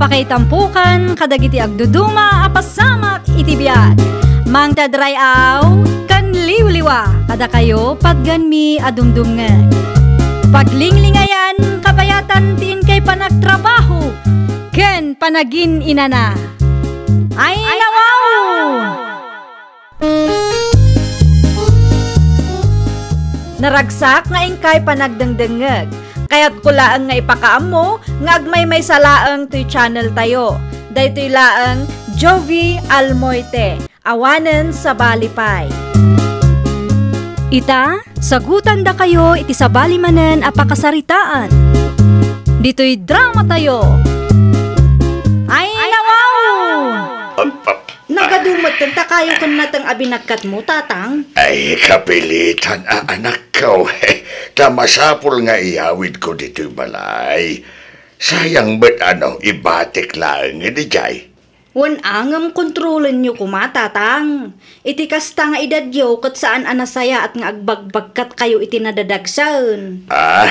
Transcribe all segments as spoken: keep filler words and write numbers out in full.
Pakaitampokan kadagiti agduduma a pasamak iti biag. Mangted ray-aw ken liwliwa kadakayo patganmi a dumdumngeg. Paglinglingayan kabayatan ti inkay panagtrabaho ken panagin-inana. Ay, nawaw! Naragsak nga inkay panagdengdengngeg. Kayatko laeng nga ipakaammo nga agmaymaysa laeng toy channel tayo. Daytoy laeng Jovie Almoite, awanen sabali pay. Ita, sagutandakayo iti sabali manen a pakasaritaan. Ditoy drama tayo. Ay, nawaw! Nagadu metten ta kayo ken nateng a binagkatmo, Tatang. Ay, kapilitan a anakko. Ta masapul nga iyawidko ditoy balay. Sayang met a no ibatik laeng idiay. Wen a ngem kontrolenyo koma, Tatang. Iti kasta nga edadyo ket saan a nasayaat nga agbagbagkatkayo iti nadadagsen. Ah,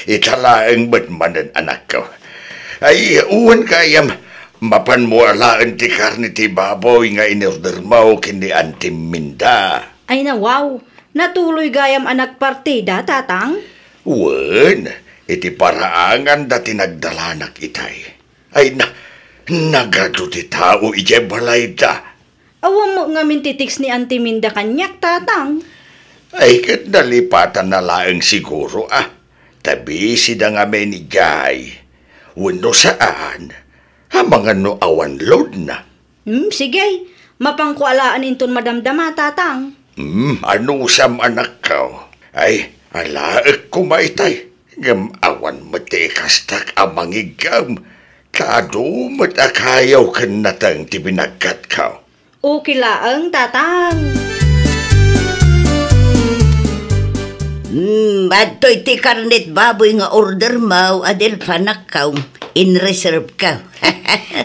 ita laeng met manen, anakko. Ay, wen gayam, mapanmo alaen ti karne ti baboy nga inordermo ken ni Antim Minda. Ay, nawaw, natuloy gayam a nagpartida, Tatang? Wen, iti paraanganda ti nagdalanak itay. Ay na, nagadu ti tao idiay balayda. Awan met ngamin ti text ni Antim Minda kaniak, Tatang. Ay, ket nalipatanna laeng siguro, a. Ta busy da ngamin idiay. Wenno saan, amangan no awan loadna. Hmm, sige. Mapanko alaen inton madamdama, Tatang. Hmm, anusam, anakko. Ay, alaek koma itay. Ngem awan met ti ikastak a mangiggem. Ta adu met a kayo ken nateng ti binagkatko. Okay laeng, Tatang. Hmm, adtoy ti karnet baboy nga ordermo, Adelfa, anakko. In-reserve ko.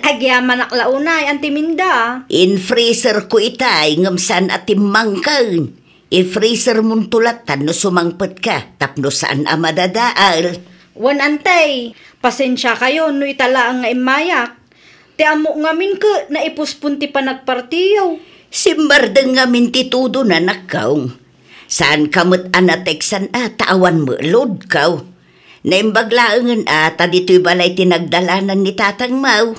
Agyamanak la unay, Antim Minda. In-freezer ko itay, ngem saan a timmangken. I-freezer monto latta no sumangpet ka, tapno saan a madadael. Wen, Antay, pasensiakayo no ita laeng nga immayak. Ti ammok ngamin ket naipospon ti panagpartiyo. Simmardeng ngamin ti todo, anakko. Saanka met a nateksan a ta awan met loadko. Naimbag laengen a ta ditoy balay ti nagdalanan ni tatangmo.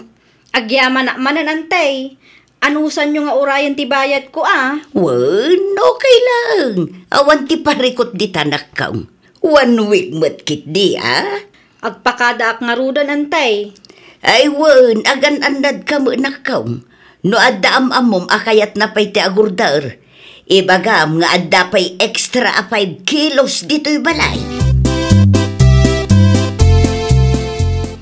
Agyamanak manen, Antay. Anusanyo nga urayen ti bayadko a? Wen, okay laeng. Awan ti parikut dita, anakko. One week met ketdi a? Agpakadaak ngaruden, Antay. Ay wen, agan-annadka met, anakko. No adda am-ammom a kayatna pay ti agorder, ibagam nga adda pay extra a five kilos ditoy balay.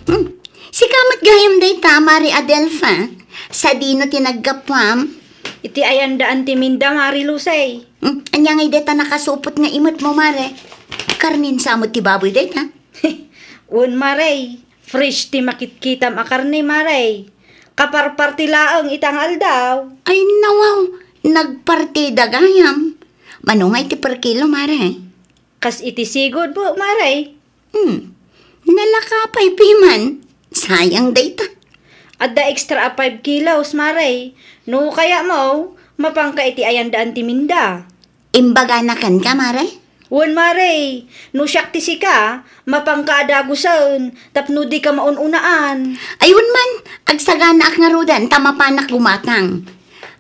Hmm, sika met gayam dayta, Mare Adelfa. Sadino ti naggapuam? Iti ayan da Anti Minda, Mare Lucy. Hmm, ania ngay dayta nakasupot nga imetmo, Mare? Karnen sa met ti baboy dayta? Wen, Mare. Fresh ti makitkitam a karne, Mare. Kaparparti laeng ita nga aldaw. Ay, nawaw, nagpartida gayam. Mano ngay ti per kilo, Mare? Kas iti sigud, Mare. Hmm. Nalaka pay piman. Sayang dayta. Adda extra a five kilos, Mare. No kayatmo, mapanka iti ayan da Anti Minda. Imbagana kenka, Mare? Wen, Mare. No siak ti sika, mapanka a dagusen tapno dika maun-unaan. Ay, wen man, agsaganaak ngaruden ta mapanak gumatang.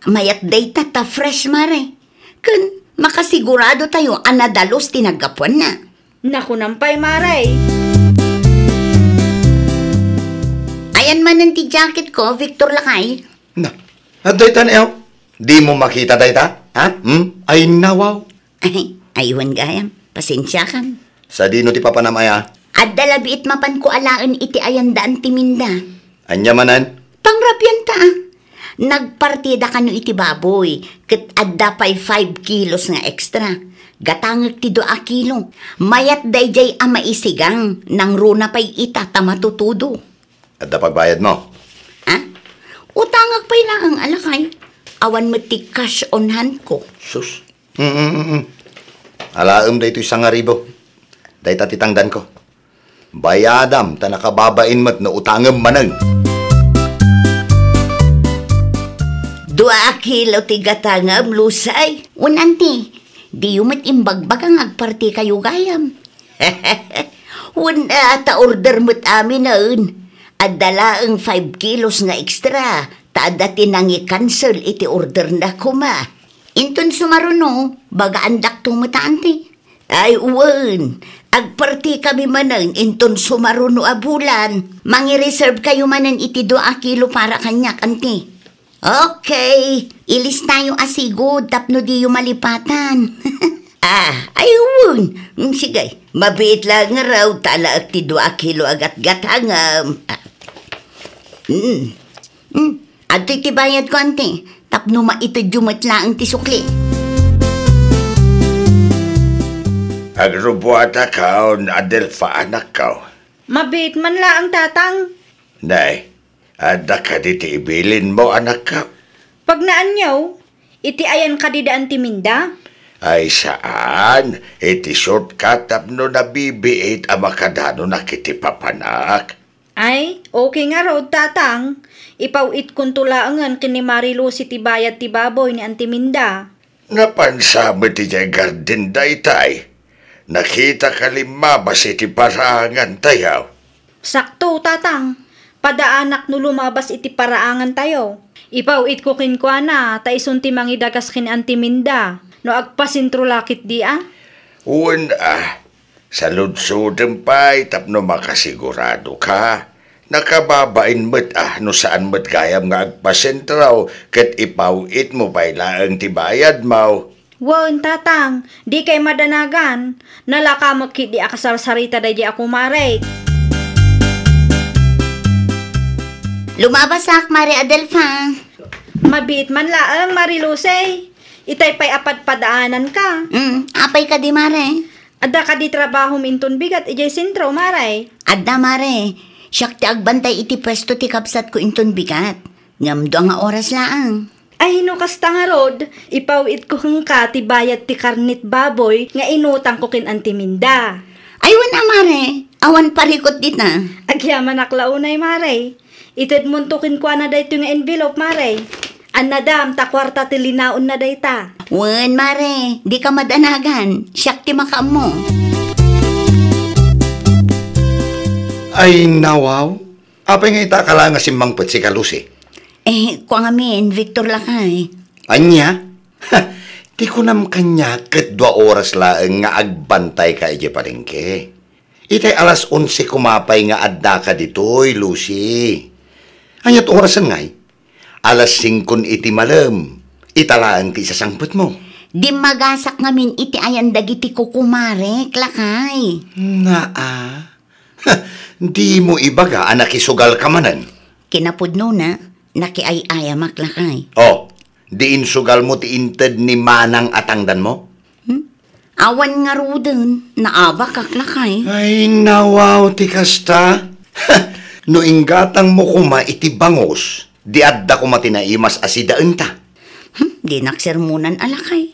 Mayat dayta ta fresh, Mare. Ken makasigurado tayo a nadalus ti naggapuanna. Nakunam pay, Mare. Ayan manen ti jacket ko, Victor lakay. Na, adda ita, Neo? Dimo makita dayta? Ha? Hmm? Ay, nawaw. Ay, ay, wen gayam. Pasensiakan. Sadino ti papanam aya? Adda labiit mapanko alaen iti ayan da Anti Minda. Ania manen? Pangrabianta a. Nagpartida kano iti baboy, ket adda pay five kilos nga extra. Gatangek ti dua a kilo. Mayat daydiay a maisigang, nangruna pay ita ta matutudo. Adda pagbayadmo? Ha? Utangak pay laeng a lakay. Awan met ti cash on hand ko. Sus. Mm, mm, mm. Alaem daytoy sangaribu. Dayta ti tangdanko. Bayadam, ta nakababain met no utangem manen. Dua a kilo ti gatangam, Lucy. Wen, Auntie, diyo met imbagbaga nga agpartikayo gayam. Wen, a, ta order met aminen. Adda laeng five kilos nga extra, ta adda ti nangi-cancel iti orderna koma. Inton sumaruno, bagaandakto met, Auntie. Ay, wen, agpartikami manen inton sumaruno a bulan. Mangi-reserve kayo manen iti dua a kilo para kaniak, Auntie. Okay, ilistayo a sigud tapno diyo malipatan. Ah, ay, wen. Mm, sige, mabiit laeng ngarud ta alaek ti dua a kilo a gatgatangam. Ah. Mm. Mm. Adtoy ti bayadko, Auntie, tapno maitedyo met laeng ti sukli. Agrubuatakon, Adelfa, anakko. Mabiit man laeng, Tatang. Nay, adda kadi ti ibilinmo, anakko? Pagnaanyo, iti ayan kadi da Auntie Minda? Ay, saan. Iti shortcut tapno nabibiit a makadanonak iti papanak. Ay, okay ngarud, Tatang. Ipaw-itkonto laengen ken ni Mari Lucy ti bayad ti baboy ni Auntie Minda. Napansa met idiay garden daytay. Nakitaka limmabas iti paraangantayo. Sakto, Tatang. Padaanak no lumabas iti paraangantayo. Ipaw-itko kenkuana, ta isun ti mangidagas ken ni Auntie Minda no agpasentro la ketdi a. Wen a, saludsodem pay tapno makasiguradoka. Nakababain met a no saan met gayam nga agpasentro ket ipaw-itmo pay laeng ti bayadmo. Wen, Tatang, dikay madanagan. Nalakamek ketdi a kasarsarita daydiay a kumarek. Lumabasak, Mari Adelfa. Mabiit man laeng, Mari Lucy. Itay pay a padpadaananka. Mm, apay kadi, Mari? Adda kadi trabahom inton bigat idiay sentro, Mari? Adda, Mari. Siak ti agbantay iti puesto ti kabsatko inton bigat. Ngem dua nga oras laeng. Ay, no kasta ngarud, ipaw-itko kenka ti bayad ti karne ti baboy nga inutangko ken Auntie Minda. Ay, wen a, Mari, awan parikut dita. Agyamanak la unay, Mari. Itedmonto kenkuana daytoy nga envelope, Mari. Annadam ta kuarta ti linaonna dayta. Wen, Mari, dika madanagan. Siak ti makaammo. Ay, nawaw. Apay nga ita ka la nga simmangpet, sika, Lucy? Eh, kua ngamin, Victor, lakay. Ania? Ti kunam kaniak ket dua oras laeng nga agbantayka idiay palengke. Itay alas onse koma pay nga addaka ditoy, Lucy. Ania ti orasen ngay? Alas singko iti malem. Ita laeng ti isasangpetmo. Dimmagasak ngamin iti ayan dagiti kukumarek, lakay. Naa. Dimo ibaga a nakisugalka manen? Kinapudnona, nakiay-ayamak, lakay. Oh, di insugalmo ti inted ni manang a tangdanmo? Hmm? Awan ngaruden, naabakak, lakay. Ay, nawaw ti kasta. No inggatangmo koma iti bangus, di adda koma ti naimas a sidaenta. Hmm, dinak sermonan a, lakay.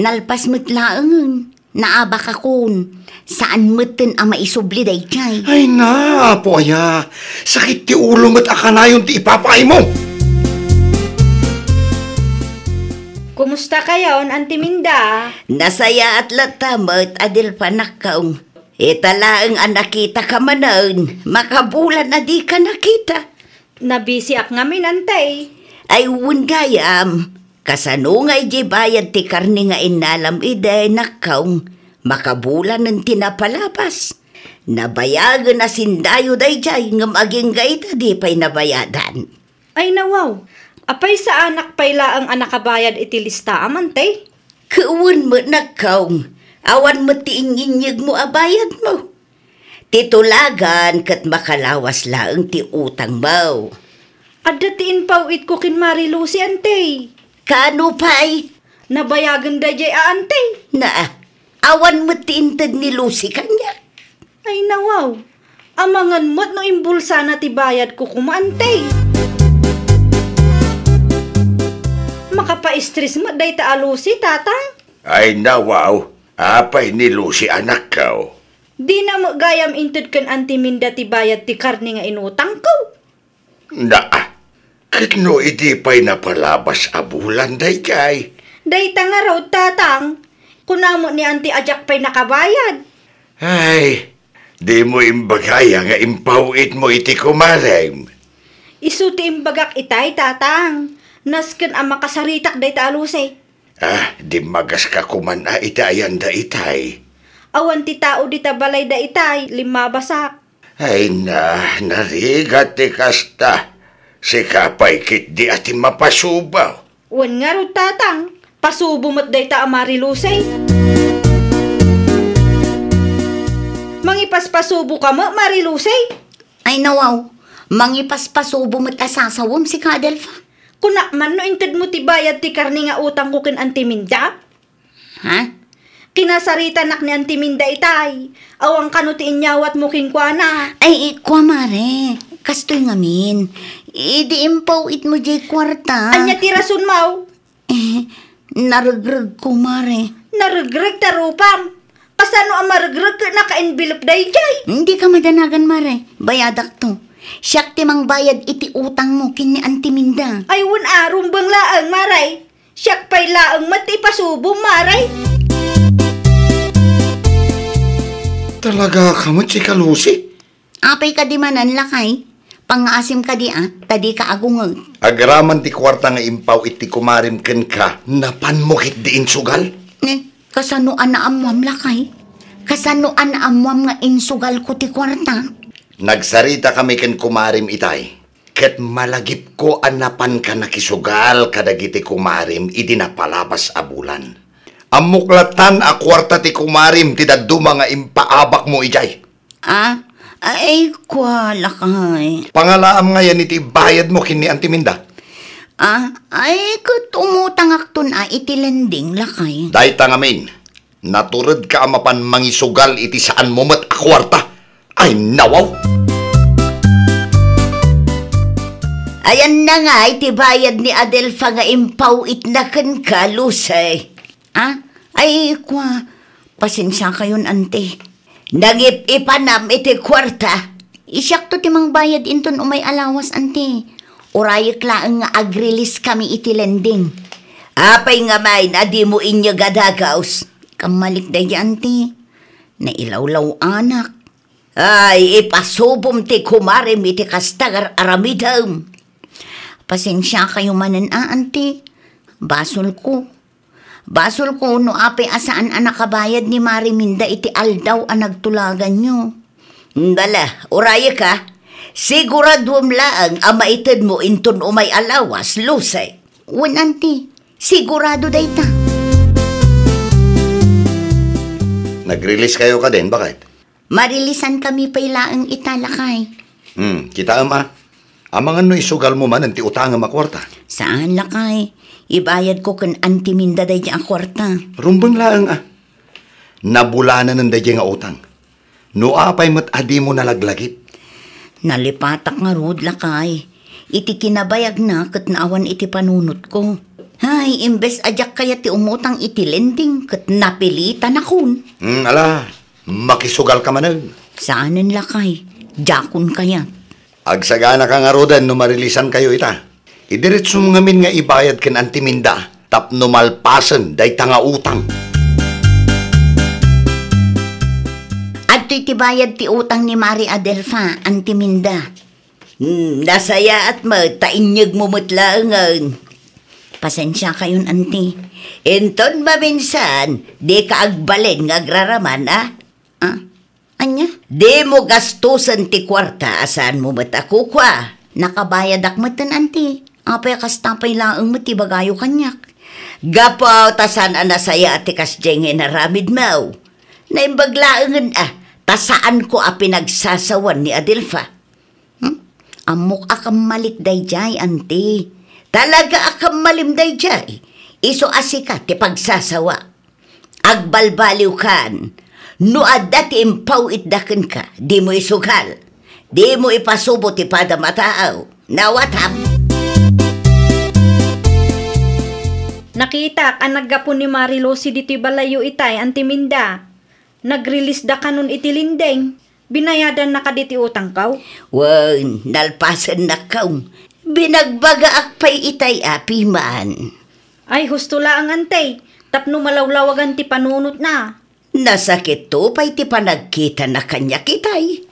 Nalpas met laengen. Naabakakon, saan metten a maisubli daydiay. Ay na, Apo aya, sakit ti ulo met a kanayon ti ipapaaymo. Kumusta kayon, Auntie Minda? Nasayaat latta met, Adelfa, anakko. Ita laeng a nakitaka manen, makabulan a dika nakita. Nabisiak ngamin, Auntie. Ay, wen gayam. Kasano ngay diay bayad ti karne nga innalam idi, anakko? Makabulanen ti napalabas. Nabayagen a sindayo daydiay, ngem agingga ita di pay nabayadan. Ay, nawaw. Apay, saanak pay laeng a nakabayad iti listaam, Auntie? Ket wen met, anakko. Awan met ti inyinyegmo a bayadmo. Ti tulagan ket makalawas laeng ti utangmo. Adda ti impaw-itko ken Mari Lucy, Auntie. Kaano pay? Nabayagen daydiay a, Auntie. Naa, awan met ti inted ni Lucy kaniak. Ay, nawaw. Amangan met no imbulsana ti bayadko koma, Auntie. Makapa-stress met dayta a Lucy, Tatang. Ay, nawaw. Apay ni Lucy, anakko? Dina met gayam inted ken Anti Minda ti bayad ti karne nga inutangko. Na, ket no idi pay napalabas a bulan daydiay? Dayta ngarud, Tatang. Kuna met ni Anti a diak pay nakabayad. Ay, dimo imbaga aya nga impaw-itmo iti kumarem? Isu ti imbagak itay, Tatang. Nasken a makasaritak dayta a Lucy. Ah, dimmagas ka koman a iti ayanda itay. Awan ti tao dita balayda itay, limmabasak. Ay na, narigat ti kasta. Sika pay ketdi a ti mapasubaw. Wen ngarud, Tatang, pasubo met dayta a Mari Lucy. Mangipaspasubo ka met, Mari Lucy? Ay, nawaw, mangipaspasubo met a sasawem sika, Adelfa. Kunak man no intedmo ti bayad ti karne nga utangko ken Anti Minda? Ha? Kinasaritanak ni Anti Minda itay. Awan kano ti inyawatmo kenkuana. Ay, kua, Mare. Kastoy ngamin. Idi impaw-itmo diay kuarta. Ania ti rason, maw? Eh, naregregko, Mare. Naregreg ta rupam. Kasano a maregreg ket naka-envelope daydiay? Dika madanagan, Mare. Bayadakto. Siak ti mangbayad iti utangmo ken ni Anti Minda. Ay, wen a, rumbeng laeng, Mare. Siak pay laeng met ti ipasubom, Mare. Talaga ka met, sika Lucy? Apay kadi manen, lakay? Pangngaasim kadi a, ta dika agungod. Agraman ti kuarta nga impaw iti kumarem kenka, napanmo ketdi insugal? Ne, kasano a naammoam, lakay? Kasano a naammoam nga insugalko ti kuarta? Nagsaritakami ken kumarem itay, ket malagipko a napanka nakisugal kadagiti kumarem idi napalabas a bulan. Ammok latan a kuarta ti kumarem ti dadduma nga impaabakmo idiay. Ah, ay, kua, lakay. Pangalaam ngayen iti bayadmo ken ni Anti Minda? Ah, ay, ket umutangakton a iti lending, lakay. Dayta ngamin, naturedka a mapan mangisugal iti saanmo met a kuarta. Ay, nawaw! Ayanna nga iti bayad ni Adelfa nga impaw-itna kenka, Lucy. Ah, ay, kua, pasensiakayon, Anti. Nangip-ipanam iti kuarta. Isiakto ti mangbayad inton umay a lawas, Anti. Urayek laeng nga agrelease kami iti lending. Apay nga main a dimo inyeg a dagaws? Kammalik daydi, Anti. Nailawlaw-anak. Ay, ipasubom ti kumarem iti kasta nga aramidem. Pasensiakayo manen a, Anti. Basolko. Basolko no apay a saan a nakabayad ni Mari Minda iti aldaw a nagtulaganyo. Bala, urayek a. Siguraduem laeng a maitedmo inton umay a lawas, Lucy. Wen, Anti. Sigurado dayta. Nagrelease kayo kadin, baket? Mareleasan kami pay laeng ita, lakay. Hmm, kitaem a. Amangan no isugalmo manen ti utangem a kuarta. Saan, lakay. Ibayadko ken Anti Minda daydiay a kuarta. Rumbeng laeng a. Nabulananen daydiay nga utang. No apay met a dimo nalaglagip? Nalipatak ngarud, lakay. Iti kinabayagna ket naawan iti panunotko. Hay, imbes a diak kayat ti umutang iti lending ket napilitanakon. Hmm, ala, makisugalka manen. Saanen, lakay. Diakon kayat. Agsaganaka ngaruden no mareleasankayo ita. Idiretsom ngamin nga ibayad ken Anti Minda tapno malpasen dayta nga utang. Adtoy ti bayad ti utang ni Mari Adelfa, Anti Minda. Hmm, nasayaat met ta inyegmo met laengen. Pasensiakayon, Anti. Inton maminsan, dika agbalin nga agraraman, a? Ah, ania? Dimo gastosen ti kuarta a saanmo met a kukua. Nakabayadak metten, Anti. Apay a kasta pay laeng met ti ibagayo kaniak? Gapu ta saan a nasayaat ti kasdiay nga inaramidmo. Naimbag laengen a, ta saanko a pinagsasawan ni Adelfa. Hmm? Ammok a kammalik daydiay, Anti. Talaga a kammalim daydiay. Isu a sika ti pagsasawa. Agbalbaliwkan. No adda ti impaw-itda kenka, dimo isugal. Dimo ipasubo ti padam a taaw. Nawatam? Nakitak a naggapu ni Mari Lucy ditoy balayyo itay, Anti Minda. Nag-release da kanon iti lending. Binayadanna kadi ti utangko? Wen, nalpasennak kaw. Binagbagaak pay itay a piman. Ay, husto laeng, Ante, tapno malawlawagan ti panunotna. Nasakitto pay ti panagkitana kaniak itay.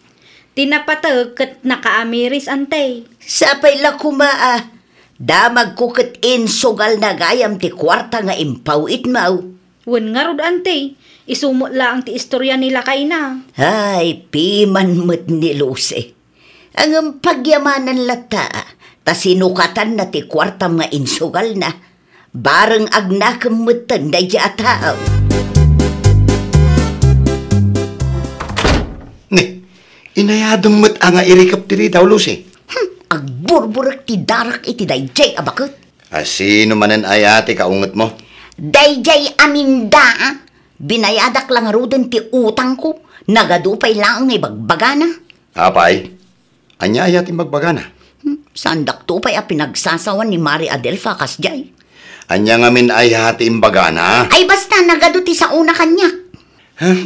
Ti napateg ket nakaamiris, Ante. Sapay la koma a damagko ket insugalna gayam ti kuarta nga impaw-itmo. Wen ngarud, Ante, isu met laeng ti istorya ni lakayna. Ay, piman met ni Lucy. Ngem pagyamanan latta, ta sinukatanna ti kuartam nga insugalna. Bareng agnakem metten daydiay a tao. Ni, inayadem met a nga irikep ti ridaw, Lucy. Hmm, agburburek ti darak iti daydiay a baket. A sino manen aya ti kaungetmo? Daydiay Aminda, a. Binayadak la ngaruden ti utangko, nagadu pay laeng nga ibagbagana. Apay, ania aya ti imbagbagana? Hmm, saandakto pay a pinagsasawan ni Mari Adelfa kasdiay. Ania ngamin aya ti imbagana? Ay basta, nagadu ti saona kaniak. Huh?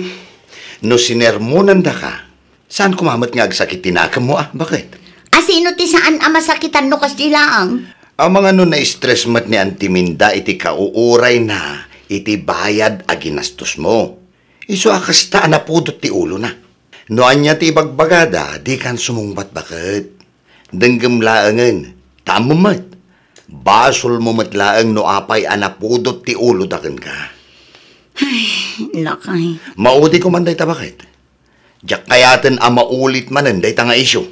No sinermonandaka, saan koma met nga agsakit ti nakemmo a, baket? A sino ti saan a masakitan no kasdi laeng? Amangan no na-stress met ni Anti Minda iti kauurayna iti bayad a ginastosmo. Isu a kasta a napudot ti ulona. No ania ti ibagbagada, dikan sumungbat, baket. Denggem laengen, ta ammom met. Basolmo met laeng no apay a napudot ti uloda kenka. Ay, lakay. Maudi koman dayta, baket. Diak kayaten a maulit manen dayta nga isyu.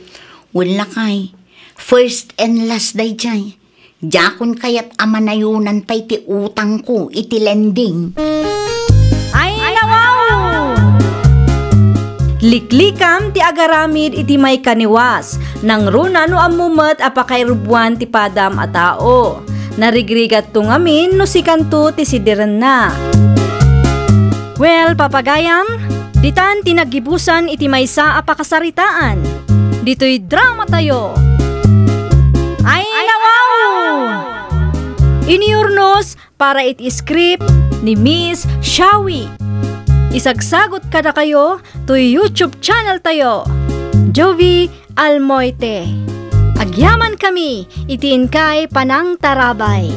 Wen, lakay. First and last daydiay. Diakon kayat a manayonan pay ti utangko iti lending. Ay, nawaw! Liklikam ti agaramid iti maikaniwas, nangruna no ammo met a pakairubbuan ti padam a tao. Narigrigatto ngamin no sikanto ti sidirenna. Well, papagayam, ditan ti naggibusan iti maysa a pakasaritaan. Ditoy dramatayo. Ay, nawaw! Iniurnos para iti script ni Miss Shawi. Isagsagot kadakayo toy YouTube channel tayo, Jovie Almoite. Agyamankami iti inkay panangtarabay.